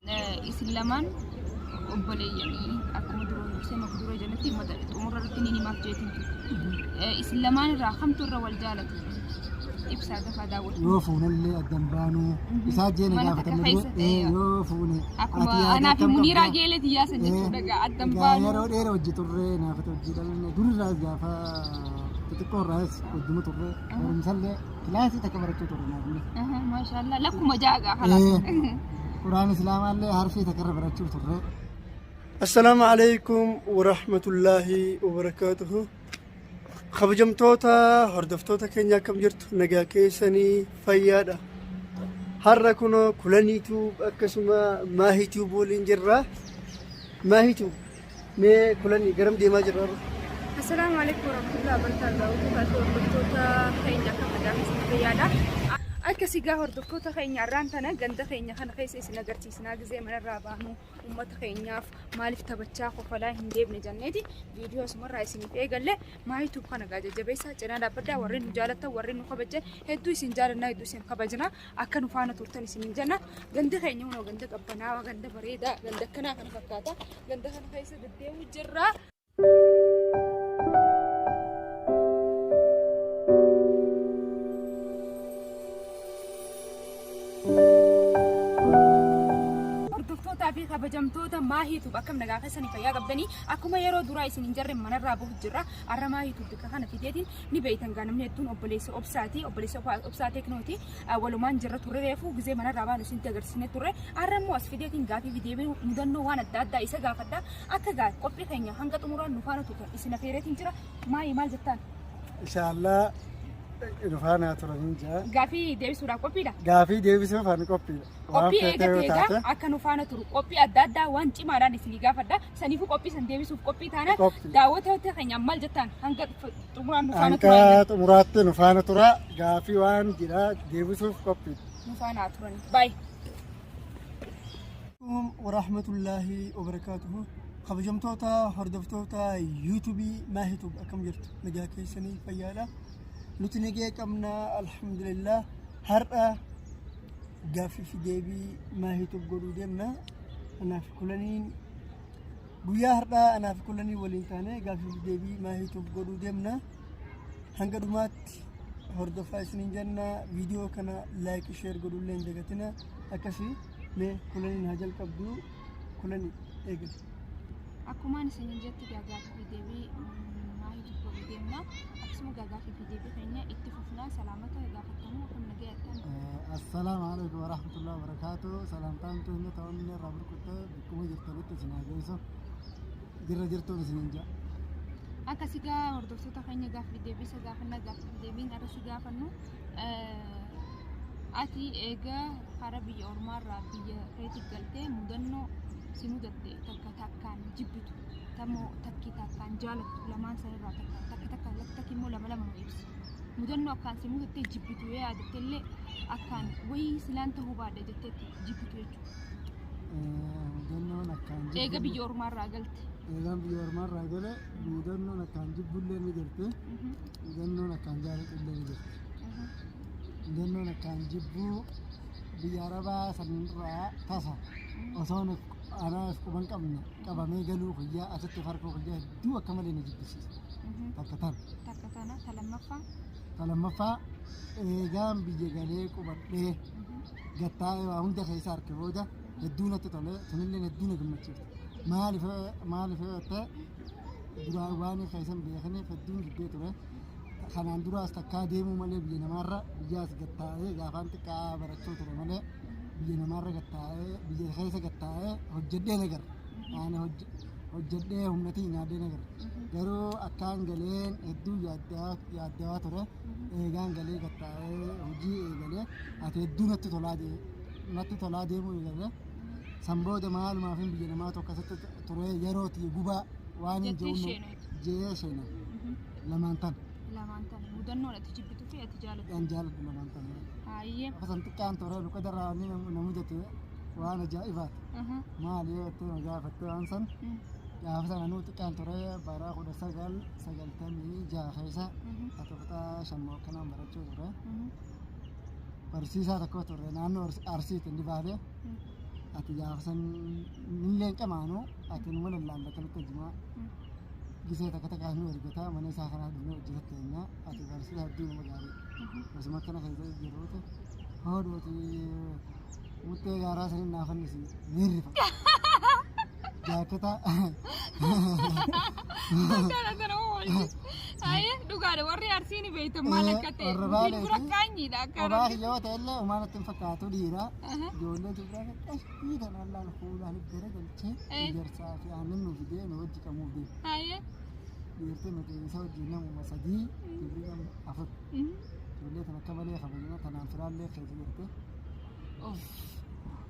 Isin lamaan obboleeyyanii akkuma dura dursee maka dura jalatti mata xumura irratti ni himaaf jeetiin ture. Isin lamaan irraa kamtu irra wal jaalatu? Ibsaa dafaa daawwatu. Yoo fuunellee addan baanuu isaa jeena Mana takka gaafatamne keessa dura ta'e. yoo fuune Akkuma ati yaada anaa fi akkam Muniiraa qabda? geeleeti yaasan jechuudha egaa addan Egaa baanuu. yeroo dheeraa hojii turre naafata hojii dhabne durirraas gaafa xixiqqoo irraas hojjuma turre barumsallee kilaasii takka barachuu turre naafni. Maashaallah lakkuma jaagaa kalaas. Quraan Islaamaallee harfii takka irra barachuu turre. Assalaamu alaikum warahmatullaahi wabarakaatuhu. Kabajamtoota hordoftoota keenya akkam jirtu nagaa keessanii fayyaadha. Har'a kunoo kulaniitu akkasuma maahituu waliin jirra. Maahituu mee kulanii garam deemaa jirra har'a? Assalaamu alaikum warahmatullahi wabarakatuh. Hordoftoota keenya akkam nagaa keessanii fayyaadha. Akka sigaa hordoftoota keenya irraan tana ganda keenya kana keessa isin agarsiisnaa gizee manarraa baanu uummata keenyaaf maaliif taphachaa kofalaa hin deemne jenneeti viidiyoo asumarraa isiniif eegalle maayituu kana gaa jajjabeessaa cinaa dhaabbadhaa warreen nu jaalattan warreen nu kabajan hedduu isin jaalannaa hedduu isin kabajna akka nu faana turtan isiniin jenna gandi keenya hunoo ganda qabbanaawaa ganda bareedaa ganda akkanaa kana fakkaata ganda kana keessa deddeemuu jirra. Hordoftootaa fi kabajamtoota maahiituuf akkam nagaa keessanii fayyaa qabdanii akkuma yeroo duraa isin hin jarre manarraa bahu jirra. Har'a maahiituuf bikka kana fideetiin ni beektan gaa namni hedduun obboleessa obsaati obboleessa obsaa teeknooti walumaan jirra turre reefu gizee manarraa baanu isinitti agarsiisne turre. Har'a immoo as fideetiin gaafii fi deebii mudannoo waan adda addaa isa gaafadha. Akka gaa qophii keenya hanga xumuraan nu faana turtan isin afeereetiin jira. Maayii maal jettaan? Inshaallaa nu faana turanii jira. Gaafii deebisuudhaaf qophiidha. Gaafii deebisuuf ani qophiidha. Waan Qophii feetee yoo eegatee egaa taate akka nu faana turu qophii adda addaa waan cimaadhaan isinii gaafadha. Saniifuu qophii san deebisuuf qophii taana Qophii. daawwattoota keenya maal jettaan hanga xumuraan nu faana hanga turan xumuraatti nu faana tura. Gaafii waan jira deebisuuf qophiidha. nu faana haa turan. Baay'ee. Warahmatullaahi wabarakaatuhu. Kabajamtoota hordoftoota yuutuubii Maahituub akkam jirtu nagaa keessanii fayyaadha. Nuti nagee qabna alhamdulillah. Har'a gaaffii fi deebii Maahituub godhuu deemna. Anaaf kulaniin guyyaa har'aa anaaf kulanii waliin taane gaaffii fi deebii Maahituub godhuu deemna. Hanga dhumaatti hordofaa isiniin jenna. Viidiyoo kana laayik sheer godhullee hin dagatina. Akkasii mee kulaniin haa jalqabdu kulanii eegali. Akkumaan isiniin jetti gaa gaaffii fi deebii maahii godhuu deemna. Akkasuma gaa gaaffii fi deebii keenya itti fufnaa salaamata gaafatamuu akkam nagaya attan. Assalaamu alaikum warahmatullahi wabarakatuh. Salamtaan keenya ta'uun irraa burquttee bakkuma jirtanitti isin haa geessu. Jirra jirtuun isiniin jedha. Akka sigaa hordoftoota keenya gaaffii deebii isa gaafannaa gaaffii fi deebiin irra si gaafannu ati eega karaa biyya ormaarraa biyya keetti galtee mudannoo si mudatte takka takkaan jibbitu tammoo takki takkaan jaalattu lamaan sanirraa takka takka takka takki immoo lama lama nu ibsi. Mudannoo akkaan si mudattee jibbitu yoo yaadatte illee akkaan wayii silaan ta'uu baadha jetteetti jibbitu jechuudha. Mudannoon akkaan Eega jibbullee biyya ormaarraa galte. eegaan biyya ormaarraa gale mudannoon akkaan jibbullee ni jirti. Mudannoon akkaan jaalatullee ni jirti. Mudannoon akkaan jibbuu biyya arabaa sanirraa tasa osoo anaaf quban qabne qabamee galuu kiyyaa asitti farkuu kiyyaa hedduu akka malee na jibbisiisa. Takka tana. Takka tana ta lammaffaa. Ta lammaffaa eegaan biyya galee qubadhee gattaa'ee waa hunda keessa harke booda hedduu natti tole sunillee hedduu na gammachiifte. Maaliif maaliif yoo ta'e duraan waan keessa hin beekneef hedduun jibbee ture. Kanaan duraas takkaa deemuu malee biyya namaarra biyyaas gattaa'ee gaafaan xiqqaa barachuu ture malee biyya namaarra gattaa'ee biyya keessa gattaa'ee hojjedhee nagarra. Ani hojjedhee humnatiin nyaadhee nagarra. Garuu akkaan galeen hedduu yaaddawaa ture. Eegaan galee gattaa'ee hojii eegalee ati hedduu natti tolaa natti tolaa deemuu eegalee. San booda maalumaafin biyya namaa tokko asitti ture yeroo gubaa waan hin Jettee jiru isheenuuti. jee sheena lamaan tan Lamaan tana mudannoon ati jibbituu fi ati jaalattu. An jaaladhu lamaan tan. Hayyee. Gaafa san xiqqaan ture luka darraa wanni na mudate waan ajaa'ibaati. Maali yoo jettee na gaafatte waan san gaafa sana nuu xiqqaan ture bara 1996 keessa ati kutaa shan akkanaan barachuu ture. Barsiisaa tokko ture naannoo Arsiitti inni baate. Ati gaafa san nillee hin qamaanu ati numa lallaalla kanatti jimaa gisee takka takka nu ergata mana isaa kanaa dhufnee hojjetatte jenna ati barsiisa hedduu nama gaarii. Osuma akkana keessa jirruuti hoodhooti muttee gaaraa saniin naa fannisi ni rifa. Jaaketa Kana kana oolchis. Ayyee dhugaadha warri Arsii ni beektan maal akka ta'e. Warra Baaleeti. Dura qaanyiidha akka Kophaa Harargee. kiyya yoo ta'e illee homaa natti hin fakkaatu dhiira. Ijoollee dubraa qashtii tanaan laal fuulaan gara galchee ejersaa fi aannan nu fidee nu wajji qamuuf deema. Ayyee. Dhiirti nuti isa wajjin namuma sadii dubrii nama afur. Ijoollee tan akka malee kabajna tanaan firaallee keessa jirte.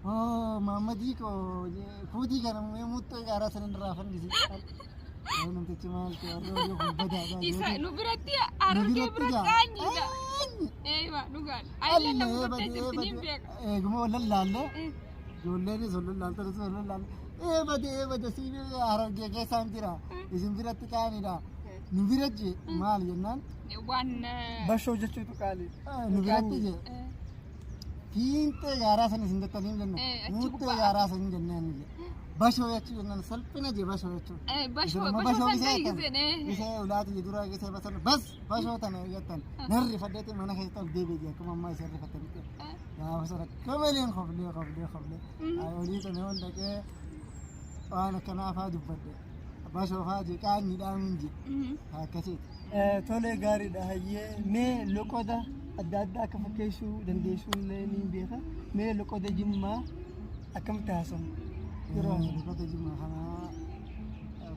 Oh, Maammadii koo fuutii kana muxxee gaaraa sanin irraa fannisi. Namtichi maal ta'e warri hojii kun badaadha. Isa nu biratti Harargee bira qaanyiidha. Eeyywa dhugaadha. Ayillee nama guddee jirti ni beeka. Eeguma wal lallaalle ijoolleenis wal lallaaltanis wal lallaalle eebade eebade siin Harargee keessaan jira isin biratti qaaniidha. Nu bira je maal jennaan Waan Bashoo jechuutu qaali. Nu biratti je fiinxee gaaraa san isin jettanii hin jennu Achi muuxxee gubbaa. Gaaraa san hin jenneen je bashoo jechuu jennaan salphina je bashoo jechuu. Bashoo Isin ammoo bashoo san gisee ta'e jettan. giseen. Gisee ulaati je dura gisee basan bas bashoo tana jettan narri fadheeti mana keessatti ol deebi'e je akkuma ammaa isin rifattanitti gaafa sana akka maleen koflee koflee koflee olii sana yoon dhaqee waan akkanaa faa dubbadhe bashoo faa je qaanyiidhaan hin je akkasiiti. Tole gaariidha hayyee mee loqoda adda addaa akka fakkeessuu dandeessuu illee ni beeka. Mee loqoda Jimmaa akkamitti haasamu? Yeroo haasamu. Loqoda Jimmaa kanaa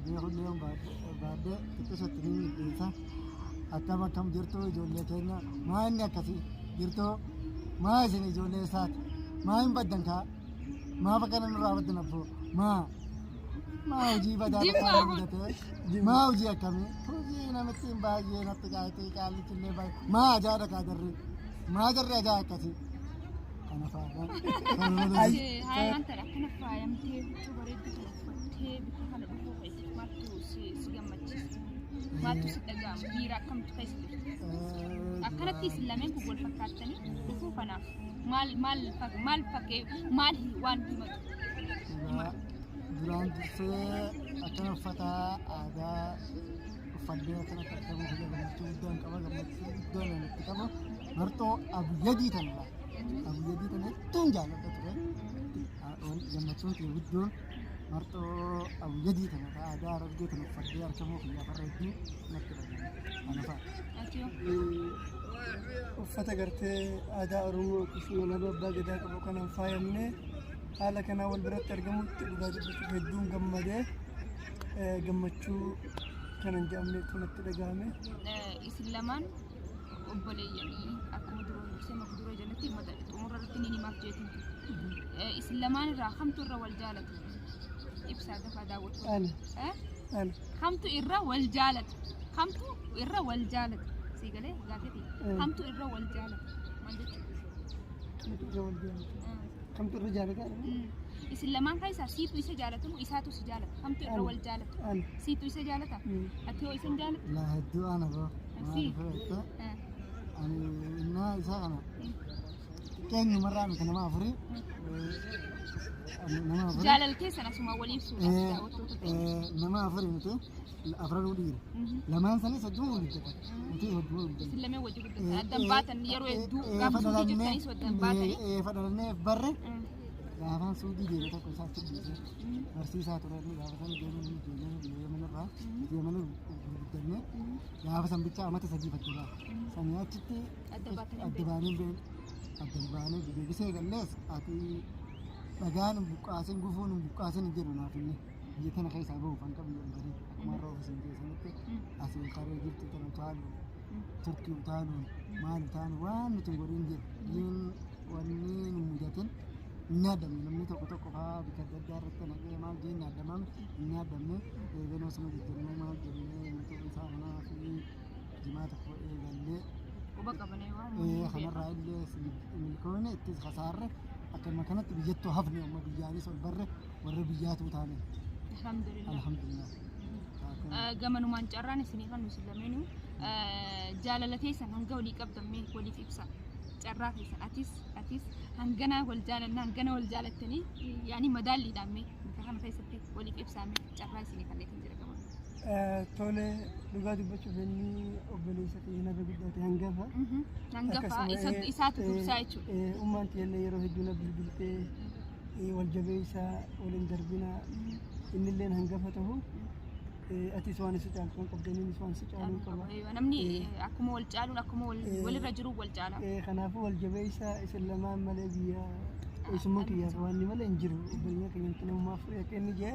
beekullee baadhee xiqqisatti ni midheessa. Akkam akkam jirtu ijoollee keenya maa inni akkasii jirtu maa isin ijoollee isaati maa hin baddan kaa maaf akkana nurraa baddan abboo maa maa hojii badaa Jimmaa takkaa kun. mudatee maa hojii akkamii hojii namitti hin baay'ee natti qaayitee qaallichi illee baay'ee maa ajaa'idha kaa jarri maa jarri ajaa akkasii kana fa'aadha. Haayaan tana akkana faayamtee huccuu bareedduu kana uffattee bika kana dhufuu keetiif maaltu si gammachiisa? Maaltu si dhaga'ama? Miira akkamtu keessa jirta? Akkanatti isin lameen kun wal fakkaattanii dhufuu kanaaf maal maal maal fakkee maal waan himatu? Duraan dursee akkana uffata aadaa uffannee akkanatti argamuu fi gammachuu guddaan qaba. Gammachuu guddaan ani itti qabu marxoo abiyyadii tana laata. Abiyyadii tana hedduun jaalladha ture. Gammachuun kiyya guddoon marxoo abiyyadii tana aadaa Harargee tana uffadhee argamuu kiyyaaf har'a hedduu natti dhaga'ama. Kana fa'a. Ati hoo? Uffata gartee aadaa Oromoo akkasuma alaabaa abbaa gadaa qabu kanaan faayamnee haala kanaan wal biratti argamutti dhugaa dubbachuuf hedduun gammadee gammachuu kanan jedhamnetu natti dhagahame. Isin lamaan obboleeyyanii akkuma duraan dursee mata duree jalatti mata xumura irratti ni himaaf jeetiin ture. Isin lamaan irraa kamtu irra wal jaalatu? Ibsaa dafaa daawwattoota. Ana. Eh? Ana. Kamtu irra wal jaalatu? Kamtu irra wal jaalatu? Sii galee gaafeti. Kamtu irra wal jaalatu? Maal jechuudha? Kamtu irra wal jaalatu? Kamtu irra jaalata? Isin lamaan keessaa siitu isa jaalatu moo isaatu si jaalata? Kamtu irra wal jaalatu? Ana. Siitu isa jaalata? Ati hoo isan jaalata? Laa hedduu ana boo. Si. Maal fe'atte? Ani innaa isaa kana xiqqeenyumarraa miti nama afurii. Nama afurii. Jaalala keessan asuma wal ibsuudhaaf daawwattoota keenya. Nama afurii miti afranuu dhiira. Lamaan sanis hedduu wal guddatan. Nuti hedduu wal guddatan. Isin lameen wajji guddatan addan baatan yeroo hedduu gaafa suutii jirtanis addan baatanii. Eefa dhalannee barre gaafaan suudii deeme tokko isaatti dhiise barsiisaa ture inni gaafa san deemee inni ijoolleen biyya Yemen irraa biyya Yemen gurguddanne gaafa san bicha amata sadii fakkii sanii achitti Adda baatanii adda baanee hin beeknu adda baanee deebisee gallees ati dhagaan hin buqqaasin gufuun hin buqqaasin hin jedhu naaf inni biyya tana keessaa bahuuf hanqa biyya hin barin akkuma har'a ofiisiin keessanitti asiin karee jirtu tana utaaluun Turkii utaaluun maal utaaluun waan nuti hin godhin jiru biyyiin wanni nu mudatin hin yaadamne namni tokko tokko faa bika adda addaa irratti naqee maal jee hin yaadamame hin yaadamne eeganoo sama jejjennuu maal jennee nuti isaa kanaa fi jimaa tokko eegallee Quba qabanee waan kanarraa illee milkoone ittis kasaarre akkuma kanatti biyyattuu hafne amma biyyaanis ol barre warra biyyaatuu taane. Alhamdulillah. Alhamdulillah. Gamanumaan carraan isinii kan isin lameenuu jaalala teessan hanga walii qabdan mee waliif ibsa. Carraa keessan atis Atis hangana wal jaalanna, hangana wal jaalattanii, yaani madaalliidhaan mee bakka kana keessatti waliif ibsaame, carraa isinii kanneetiin jira gama. Tole, dhugaa dubbachuuf inni obboleessa kiyya narra guddaate, hangafa. Hangafa isaatu dursaa jechuudha. Ummaan tiyyallee yeroo hedduu na bilbiltee, wal jabeessaa, waliin darbinaa, innilleen hangafa ta'u, atis waan isa caaltu hin qabda, innis waan isa caaluu qaba. Namni akkuma wal caaluun, akkuma walirra jiru wal caala. Kanaafuu wal jabeessaa, isin lamaan malee biyya eessummaa kiyyaaf waan inni malee hin jiru, obboleeyyan kiyyanti namummaa fuudhee akka inni jee,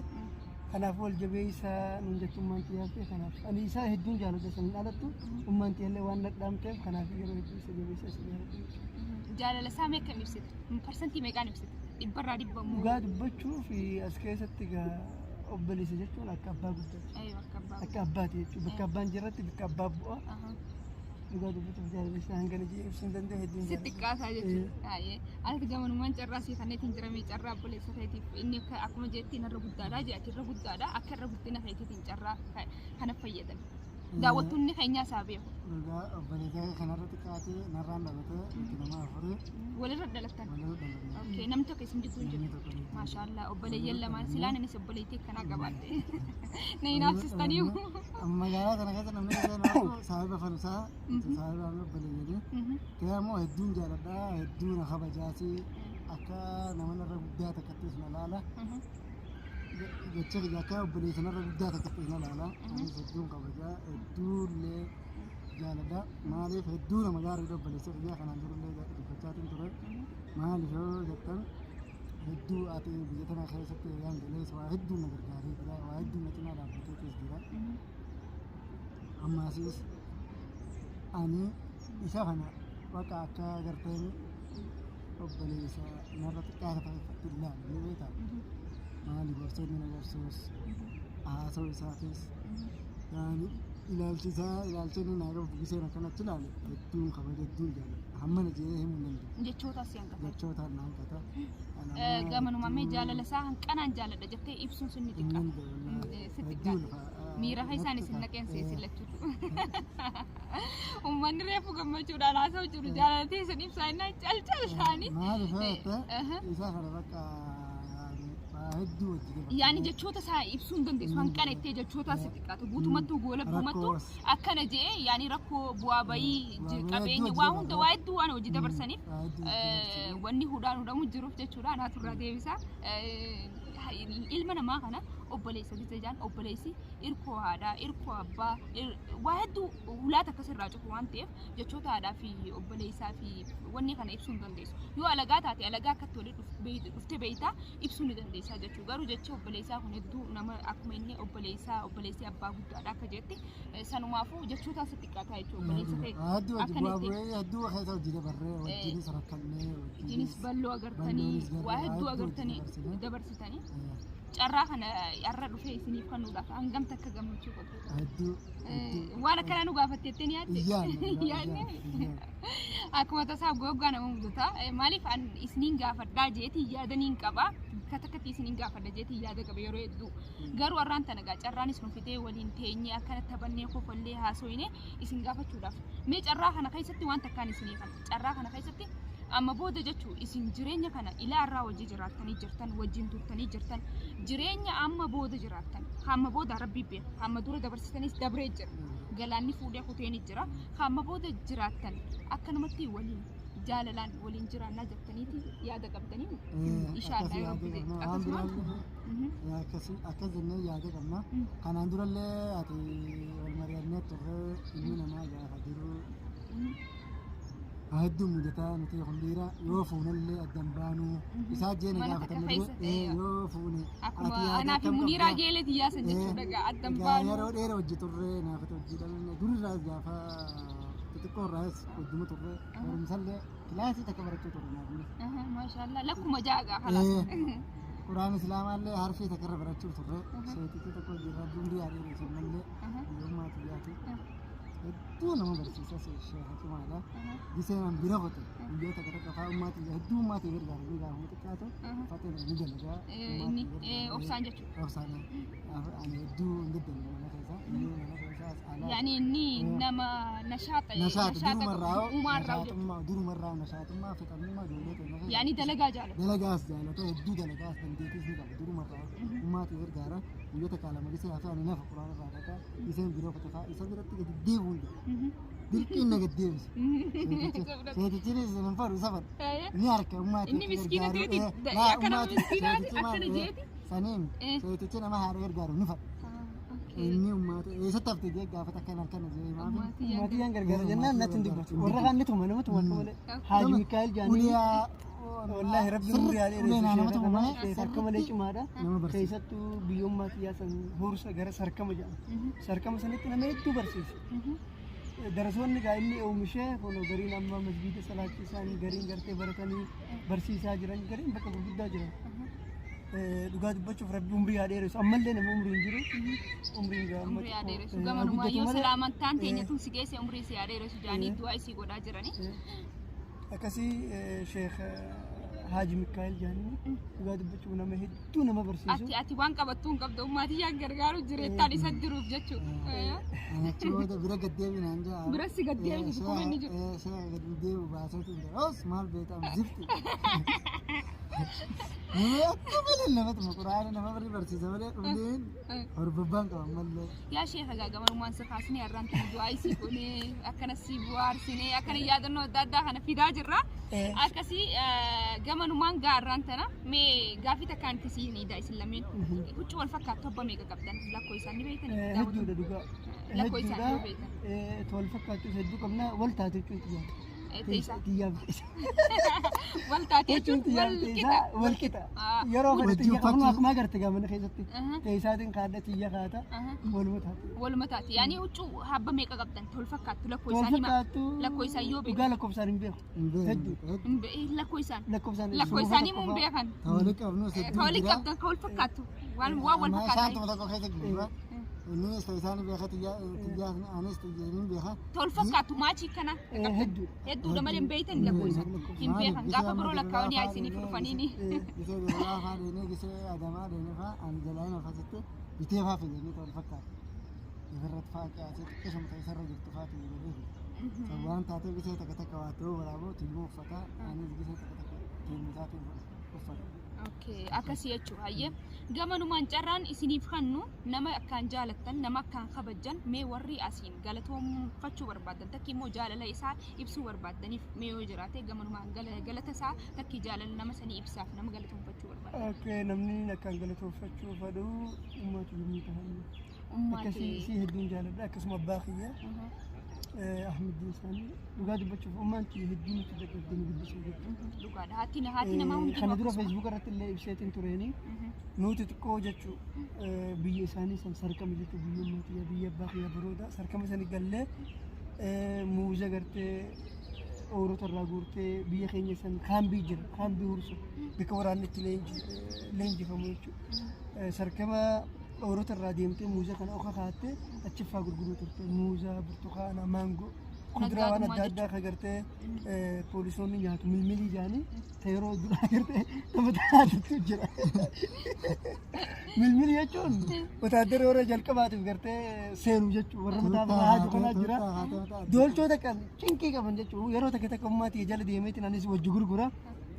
kanaafuu wal jabeessaa nuun jettu ummaan xiyyaafte. Kanaaf ani isaa hedduun jaaladha. Saniin alattu ummaan xiyyallee waan nadhaamteef, kanaaf yeroo hedduu isa jabeessaa, isa jaaladha. Jaalala isaa mee akkam ibsita? Parsantii meeqaan ibsita? Dhibbarraa dhibba moo? Dhugaa dubbachuuf as keessatti egaa obboleessa jechuun akka abbaa guddaati. Ayyo, akka abbaa. Akka abbaati jechuudha. Bakka abbaan jirratti bakka abbaa bu'a. Dhugaa dubbachuuf jaalala isaa hangana jee ibsuu hin danda'u, hedduun Si jaalladha. xiqqaasaa jechuudha. Baay'ee. Ati gamanumaan carraa sii kanneetiin jirame, carraa obboleessa keetiif inni akkuma jetti narra guddaadha jee, ati irra guddaadha, akka irra guddina keetiitiin carraa kana fayyadame. Daawwattoonni keenyaa isaa beeku. Dhugaa obboleessa kanarra xiqqaatee narraan dhalatee, nuti nama afurii. Walirra dhalattan. Walirra dhalanne. Okay, namni tokko isin jidduu hin Namni jiru. tokko hin jiru. Maashaallah, obboleeyyan lamaan silaan anis obboleettii akkanaa qabaadhe. Na hinaafsistaniiru. Magaalaa kana keessa namni isheen argu saahiba falusaa, saahiba obboleeyyanii. Ta'e ammoo hedduun jaaladha, hedduu na kabajaasi, akka nama narra guddaa takkattis na laala. Jecha kiyya akka obboleessa narra guddaa takkattis na laala. Anis hedduun kabajaa, hedduullee jaaladha. Maaliif, hedduu nama gaariidha obboleessa kiyya, kanaan durallee dubbachaatiin ture. Maaliif yoo jettan, hedduu ati biyya tana keessatti hiriyaan galees waa hedduu na gargaaree jira, waa hedduu na cinaa dhaabbateetis jira. Ammaasiis ani isa kana bakka akka garteen obboleessa narra xiqqaa ta'e ilaalu ni beektaa. Maali, gorsoonni na gorsuus, haasa'u isaatis, yaani ilaalchi isaa, ilaalchi inni naa qabu giseen akkanatti ilaale, hedduun kabaja, hedduun jaalladha. Hammana jedhee himuu hin danda'u. Jechoota si hanqata. Jechootaan na hanqata. Gamanuma mee jaalala isaa hanqanaan jaaladha jettee ibsuun sun ni Hin xiqqaata. danda'u. Si Hedduu xiqqaata. lafa. Miira isaan isin naqeen seesin lachuutu. Uummanni reefu gammachuudhaan haasa'u jiru, jaalalatee isin ibsaa innaan cal isaanii. Maaliif yoo jette, isa kana bakka waa hedduu wajji dabarfame. Yaani jechoota isaa ibsuu hin dandeessu. Hanqana ittee jechoota si xiqqaatu. Guutumattuu goolabbumattuu Rakkoos. akkana je'ee, yaani rakkoo, bu'aa bayii, Bu'aa bayii qabeenya hedduu waa hojii hunda dabarfame. waa hedduu waan hojii dabarsaniif Waa hedduu hojii dabarsaniif. Wanni hudhaan hudhamu jiruuf jechuudha. Anaatu irraa deebisa. Ilma namaa kana obboleessa gisa jaan, obboleessi irkoo haadhaa, irkoo abbaa, waa hedduu hulaata akkas irraa cufu waan ta'eef, jechoota haadhaa fi obboleessaa fi wanni kana ibsuu hin dandeessu. Yoo alagaa taate, alagaa akkatti walii dhuftee beeytaa ibsuu ni dandeessaa jechuudha. Garuu jecha obboleessaa kun hedduu nama, akkuma inni obboleessaa, obboleessi abbaa guddaadha akka jetti, sanumaafuu jechoota asitti xiqqaataa jechuudha obboleessa ta'e. Waa hedduu hojii Akka bu'aa inni bu'ee hedduu keessa hojii dabarree, wajjinis rakkannee, wajjinis balloo agartanii, bal'oonis garree, waa hedduu waa hedduu agartanii dabarsine. Dabarsitanii carraa kana har'a dhufee isiniif kennuudhaaf hangam takka gammachuu qabdu? Hedduu hedduu. Waan akkanaa nu gaafatteettee ni yaadde? Iyyaanne. Yaadne? Akkuma tasaa goggaa nama mudata. Maaliif, an isiniin gaafadhaa jeetii yaadaniin qaba. Bakka takkatti isiniin gaafadha jeetii yaada qaba yeroo hedduu. Garuu har'aan tana gaa carraanis nu fidee waliin teenyee akkana taphannee, kofallee, haasofne isin gaafachuudhaaf. Mee carraa kana keessatti waan takkaan isinii kana. Carraa kana keessatti amma booda jechuu isin jireenya kana ilaa irraa wajji jiraattanii jirtan, wajjin turtanii jirtan, jireenya amma booda jiraattan, hamma booda rabbi beeka, hamma dura dabarsitanis dabree jira, galaanni fuudhee kuteeni jira, hamma booda jiraattan akkanumatti waliin jaalalaan waliin jiraannaa jettaniiti yaada qabdanii? Inshaallah yoo rabbi jedhe. Waan akkasuma biraan akkas jennee yaada qabna. Kanaan durallee ati wal mari'annee turre, ilmi namaa gaafa jiru waa hedduu mudataa, nuti kun dhiira yoo fuunellee addan baanuu isaa jeena Mana takka gaafatamne keessa dura yoo fuune akkuma ati yaada anaa fi akkam Muniiraa qabdaa? geeleeti yaasan jechuudha gaa addan Egaa baanu. yeroo dheeraa hojii turre, naafata hojii dhalanne, durirraas gaafa xixiqqoo irraas hojjuma turre, barumsallee kilaasii takka barachuu turre naafni. Maashaallah, lakkuma jaagaa kalaas. Quraan Islaamaallee harfii takka irra barachuu turre, seetitti tokko jirra, hundi yaadee sun mallee hiyyummaatu yaatu. Hedduu nama barsiisa sheekha cimaadha. Gisee nan bira qote guyyoota takka takka fa'aa ummaatii hedduu ummaatii gargaaru ni gaafuma xiqqaatu fatee ni dalagaa. Inni obsaan jechuudha. Obsaan ani hedduu hin daddalagu mana keessa. Inni mana keessaas alaa. Yaani inni nama nashaata Nashaata durumarraa uumaarraa jechuudha. nashaatummaa durumarraa nashaatummaa fixannummaa ijoollee keenya keessa. Yaani dalagaa jaalata. Dalagaas jaalata hedduu dalagaas dandeettiis ni qaba durumarraa ummaatii gargaara guyyoota kaalama gisee hafe ani nafa quraana irraa dhaqa iseen biroo qote fa'aa isa biratti gadi deebi'u hunda dirqiin na gad deebise. Seetichinis hin fadhu isa fadhu ni harka ummaatii Inni miskiina ta'eeti akka nama miskiinaati akkana jeeti. Saniin seetichi nama haadha gargaaru ni fadhu. Inni ummaata eessatti hafte jee gaafata akkana akkana jee himaaf. Maatii yaan gargaara jennaan natti hin dubbatu. Warra kaan ni tuma nama tuma akka malee. Haaji Mikaa'el jaanii. Uliyaa Wallaahi rabbi umrii haa ulee dheeressu. nama tuma malee Sheekha akka malee cimaadha. Nama barsiisa. Keessattuu biyyummaa xiyyaa san horsa gara sarkama jedhama. Sarkama sanitti nama hedduu barsiisa. Darasoonni gaa inni oomishee kun gariin amma masgiida salaachisan gariin gartee baratanii barsiisaa jiran gariin bakka gurguddaa jiran. Dhugaa dubbachuuf rabbi umrii haa dheeressu. Ammallee nama umriin jiru. Umriin gaa amma Umrii haa dheeressu. haa Gamanumaa guddatu yoo malee. salaamantaan teenya tun si geesse umrii si haa dheeressu jaanii du'aa isii godhaa jirani. Akkasii Sheekh Haaji Mikaa'el jaanii dhugaa dubbachuuf nama hedduu nama barsiisu. Ati waan qabattuu hin qabdu ummaatii yaan gargaaru jireettaan isa jiruuf jechuudha. Achi booda bira gad deebinaan jaa. Bira si gad deebisu kuma inni jiru. Sheekha gad deebi'u baaseetu jira. Os maal beekam zifti. Nama akka malee nama tuma quraana nama bari barsiisa malee dhufneen hordobbaan qaba ammallee. Yaa sheekha gaa gamanumaan si kaasnee har'aan tana du'aa isii goonee akkana si bu'aarsinee akkana yaadannoo adda addaa kana fidaa jirra. Akkasii gamanumaan gaa har'aan tana mee gaafii takkaan itti sii ni isin lameen huccuu wal fakkaattu abba meeqa qabdan lakkoo isaan ni beektanii? Hedduudha dhugaa. Lakkoo isaan yoo beektan. Wal fakkaattus hedduu qabna wal taate jechuun xiyyaaf. Teessaa. Xiyyaaf. Wal taate Jechuun jechuun wal xiyyaaf qixa. wal qixa. Yeroo kana Wajjin xiyya qabnu uffachuu. akkuma agarte gaa mana keessatti. Teessaatiin kaadha xiyya kaata waluma taate. Waluma taate. Yaani huccuu habba meeqa qabdan wal fakkaattu lakkoo Wal isaan hima. fakkaattu Lakkoo isaan yoo dhugaa beekan. lakkoofsaan hin beeku. Hin beeknu. Hedduu. Lakkoo isaan. Lakkoofsaan Lakkoo isaanii immoo hin beekan. Ta walitti qabnus hedduu Ka walitti jira. qabdan ka wal fakkaattu. Waan waan wal Amma fakkaatan. Shaantuma tokko keessa gurgura. Innis isaan beeka xiyyaa anis xiyyeeniin beeka. Ta wal fakkaattu maachii kana. Hedduudha. Hedduudha malee hin beektan lakkoo isaan. Hin beekan. Gaafa biroo lakkaa'anii haa isiniif dhufaniini. Gisee Dirraa fa'aa deemee gisee Adamaa deemee fa'aa ani jalaan afasitti bitee fa'aa fidanii ta wal fakkaatu. Ifirratti fa'aa qiyaasee xiqqeessuma ta'e isarra jirtu fa'aa xiyyeeffamee fi. Waan taatee gisee takka takka waa ta'uu waraaboo tuyyuu uffata anis gisee takka takka tuyyuu uffata. Okay, akkasii jechuudha. Hayyee gamanumaan carraan isiniif kennu nama akkaan jaalattan, nama akkaan kabajjan mee warri asiin galatoomfachuu barbaadan takki immoo jaalala isaa ibsuu barbaaddaniif mee yoo jiraate gamanumaan galata isaa takki jaalala nama sanii ibsaaf nama galatoomfachuu barbaadan. Akka namni akkaan galatoomfachuu fedhu uummata yommuu ta'an. Ummaatee. Akkasii isii hedduun jaaladha akkasuma abbaa kiyya Ahmediin isaanii dhugaa dubbachuuf ummaan kiyya hedduu nutti dadhabdee nu guddisuu jirtu. Dhugaadha. Haati namaa hundi Kana dura Facebook irratti illee ibseetiin tureeni nuti xiqqoo jechuu biyya isaanii san sarkama jechuu biyya ummaa biyya abbaa kiyya birooda sarkama sani gallee muuza gartee oorota irraa guurtee biyya keenya san kaambii jira kaambii hursu bakka waraanni itti leenjifamu jechuudha. Sarkama oorota irraa deemtee muuza kana oka kaattee achiffaa gurguruu turte muuza burtukaana maangoo kuduraa waan adda addaa ka gartee poolisoonni nyaatu milmilii jaanii ta yeroo duraa gartee nama taatutu jira. Milmilii jechuun wotaaddara yeroo jalqabaatiif gartee seenu jechuudha warra mataa irraa haaju kanaa jira. Doolchoota kan cinqii qaban jechuudha yeroo takka takka ummaatii jala deemeetiin anis wajji gurgura.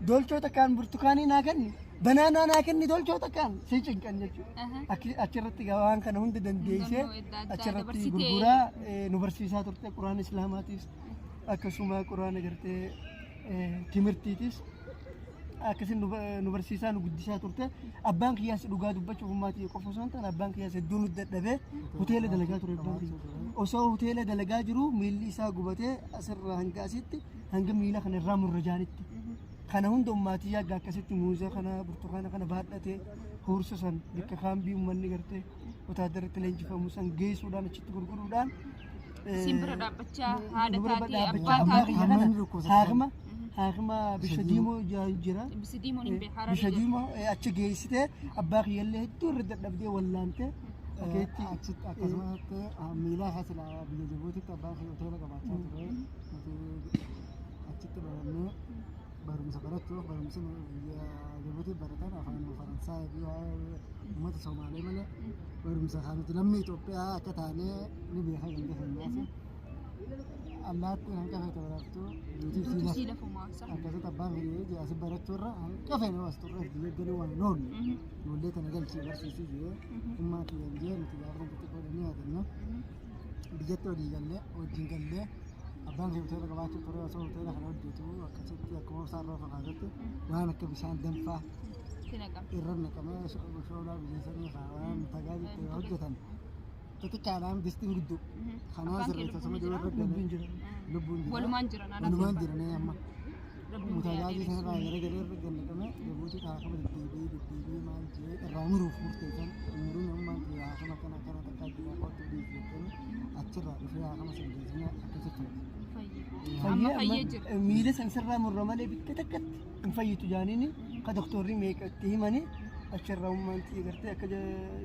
Doolchoota kaan burtukaanii naa kenni banaanaa naa kenni doolchoota kaan si cinqan jechuudha. Achirratti waan kana hunda dandeessee achirratti gurguraa nu barsiisaa turte quraana islaamaatiis akkasuma quraana gartee timirtiitis akkasin nu barsiisaa nu guddisaa turte. Abbaan kiyyaas dhugaa dubbachuuf ummaatii qofa osoo hin taane abbaan kiyyaas hedduu nu dadhabee hoteela dalagaa ture abbaan kiyya. Osoo hoteela dalagaa jiru miilli isaa gubatee asirraa hanga asitti hanga miila kana irraa murra jaanitti. Kana hunda ummaatii yaagga akkasitti muuza kana burtukaana kana baadhatee huursa san bakka kaambii uummanni gartee wotaadarratti leenjifamu san geessuudhaan achitti gurguruudhaan Isin bira dhaabbachaa haadha nu bira taatee dhaabbachaa abbaa abbaa taatee. kiyya kana Hammam dhukkubsatan? haakima haakima bisha diimoo jira. Bisi diimoon hin beeku. Bisha diimoo achi geessitee abbaa kiyyallee hedduu irra dadhabdee wallaantee Akeetti Achitti akkasumatti miilaa isaa silaa biyya Jibuutitti abbaan kee hoteela qabaachaa ture. Nuti achitti barannee barumsa barachuuf, barumsi biyya Jibuutii baratan afaan Faransaay fi waa'ee uummata Somaalee malee barumsa kan nuti lammii Itoophiyaa akka taanee ni beeka ganda keenyaas. Allaattiin hanqa feete barattu duutii Duutu sii sii lafumaa sa'a. Akkasitti abbaan kiyya asii barachuurra hanqa feene as turre biyya galuu waan hin oolle. Ijoollee tana galchii barsiisii jee ummaa kiyyan jee. Nuti gaafa kan xixiqqoo ni yaadanna. Biyyatti olii gallee wajjin gallee abbaan kiyya hoteela qabaachuu ture. Osoo hoteela kana hojjetu akkasitti akkuma obsaan roofa kaasatti waan akka bishaan danfaa Itti naqame. Irra naqamee shoolaa biyya sanii fa'aa waan tajaajiltu hojjetan xixiqqaadhaan distiin guddoo kanaa Abbaan kee sirreessa lubbuun suma jira? irra Lubbuun galee jira. Lubbuun jira. Walumaan jiran haadha fi Walumaan abbaan. jiranii amma. Rabbiin guyyaa Mutajaajii dheeressu. sanarraa gara galee irra gannaqame Jabuutii haakama deddeebi'ee deddeebi'ee maal jee irraa muruuf murteessan. Umuruun ammaa haakama akkana akkana takkaa jira, kottu dhiisi jettanii achirraa dhufee haakama sana geessanii akkasitti fayyadu. Fayyee. Amma Fayyee fayyee jira. amma miila san sirraa murra malee bikka takkatti hin fayyitu jaaniini ka doktorri meeqa itti himanii achirraa ummaan tiyya gartee akka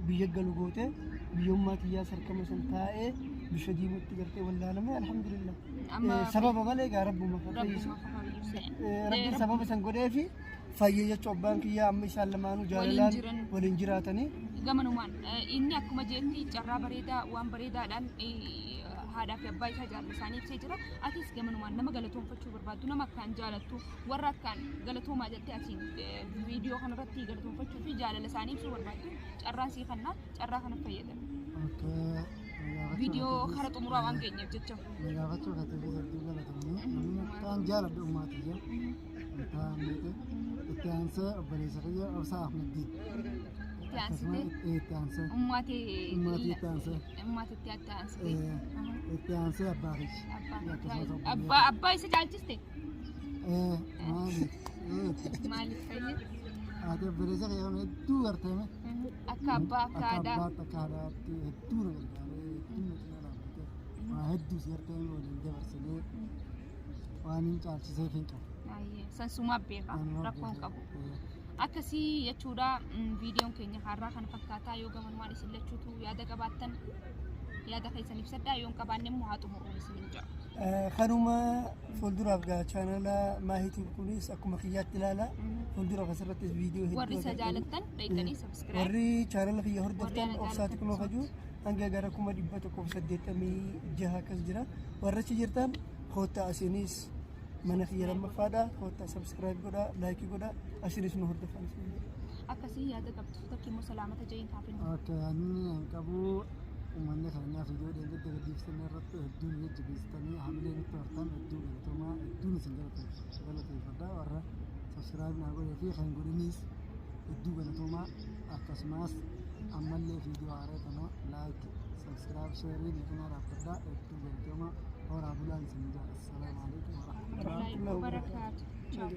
biyya galu goote, biyyummaa tiyyaa sarkama san taa'ee bisha diimatti gartee wallaalame, alhamdulillah. Amma Sababa malee gaa rabbuma ka fayyisu. Rabbuma fayyisu. Rabbiin sababa san godhee fi fayyee jechuu abbaan kiyyaa amma isaan lamaanuu jaalalaan jiran. Waliin jiraatanii. Gamanumaan inni akkuma jeetti carraa bareedaa waan bareedaadhaan haadhaa fi abbaa isaa jaalala isaanii ibsee jira. Atis gamanumaan nama galatoonfachuu barbaaddu, nama akkaan jaalattu, warra akkaan galatoomaa jettee ati viidiyoo kanarratti galatoonfachuu fi jaalala isaanii ibsuu barbaaddu carraan sii kannaa, carraa kana fayyadame. Okay. Viidiyoo kara xumuraa waan geenyeef jecha. Na gaafachuu keetiifis hedduu galatamee. Namni akkaan jaaladhu ummaa tiyya. Intaan beete. Itti aansee obboleessa kiyya Obsaa Ahmeddiin. Itti aansitee Itti aansee. ummaatee Ummaatii itti aansee. Ummaatitti itti aansitee. Itti aansee abbaa kiyya. Akkasumas obboleessa. Abbaa isa caalchiste. Maaliif? Maaliif fayyee? Ati obboleessa kiyya kana hedduu garteeme. Akka abbaa, akka aadaa. Akka abbaatti, akka haadhaatti hedduu na gargaaree, hedduu na cinaa dhaabbatee, waa hedduu si garteeme waliin dabarsinee waan hin caalchiseef hin qabu. Sansumaa beeka Waanuma rakkoon beekaa. qabu. Akkasii jechuudha. Viidiyoon keenya har'aa kana fakkaataa. Yoo gamanumaan isin lachuutu yaada qabaattan yaada keessan ibsadhaa, yoo hin qabaanne immoo haa xumuruun isin hin jedhu. Kanuma fuulduraaf gaa chaanala Maahituu kunis akkuma kiyyaatti ilaala. Fuulduraaf asirrattis viidiyoo hedduu Warri isa agartanii. jaalattan dheeyxanii subscribe. Warri chaanala kiyya hordoftan Warri ana obsaa xiqqoo kajuu hanga gara 186,000 akkas jira. Warri achi jirtan koottaa, asinis mana kiyya lammaffaadha. Koottaa subscribe godhaa, like godhaa, asinis nu hordofan. Akkasii yaada qabdu takki immoo salaamata ja'iin kaafin. Okay, ani hin qabu. Uummanni keenyaa viidiyoo dheengadda gadhiiftan irratti hedduun jajjabeessitanii hamilee nutti hortan, hedduu galatoomaa, hedduun isin galateeffadha. Warra subscribe naa godhee fi kan godhaniis hedduu galatoomaa. Akkasumas ammallee viidiyoo haaraa kana like, subscribe, share nu cinaa dhaabbadhaa. Hedduu galatoomaa, horaa bulaan isin jaa. Assalaamu alaikum warahmatullahi. Barakaatu. Ciao.